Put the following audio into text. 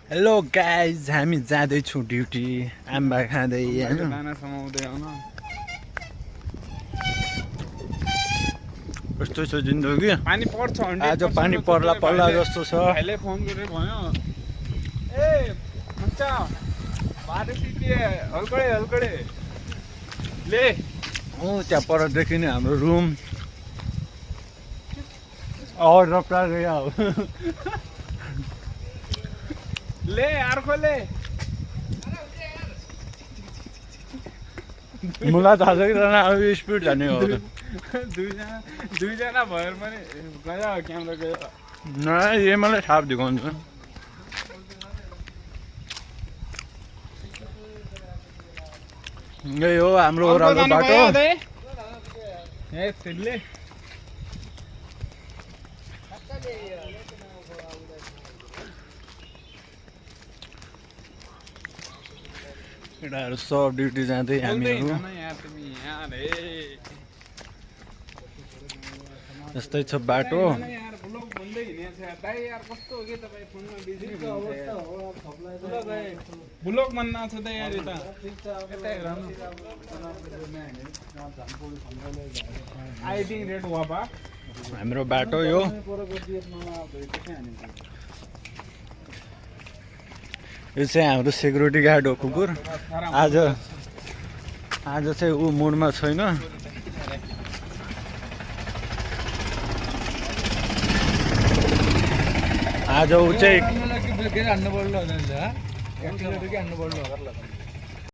Hello guys, हामी जाँदैछौँ duty Amba खाँदै होइन। कस्तो छ जिन्दगी? पानी पर्छ आज पानी पर्ला पर्ला जस्तो छ। भाइले फोन गरेर भन्यो ए मच्चा बाटो सिटिए हल्कडे हल्कडे ले त्यहाँ परदेखि नै हाम्रो रुम और रप्ला गया हो। ले अर्को ले मलाई थाहा छ कि अब स्पिड जाने हो। दुईजना भएर पनि गयो क्यामेरा गयो न ये मलाई छाप देखाउँछ। यही हो हाम्रो ओह्रालो बाटो। ए त्यसले केटाहरू सब ड्युटी जाँदै हामीहरू यस्तै छ बाटो। ब्लग बन्ना छ त यार यता आइथिङ रेड वापा हाम्रो बाटो यो। यो चाहिँ हाम्रो सेक्युरिटी गार्ड हो कुकुर। आज चाहिँ ऊ मुडमा छैन। आज ऊ चाहिँ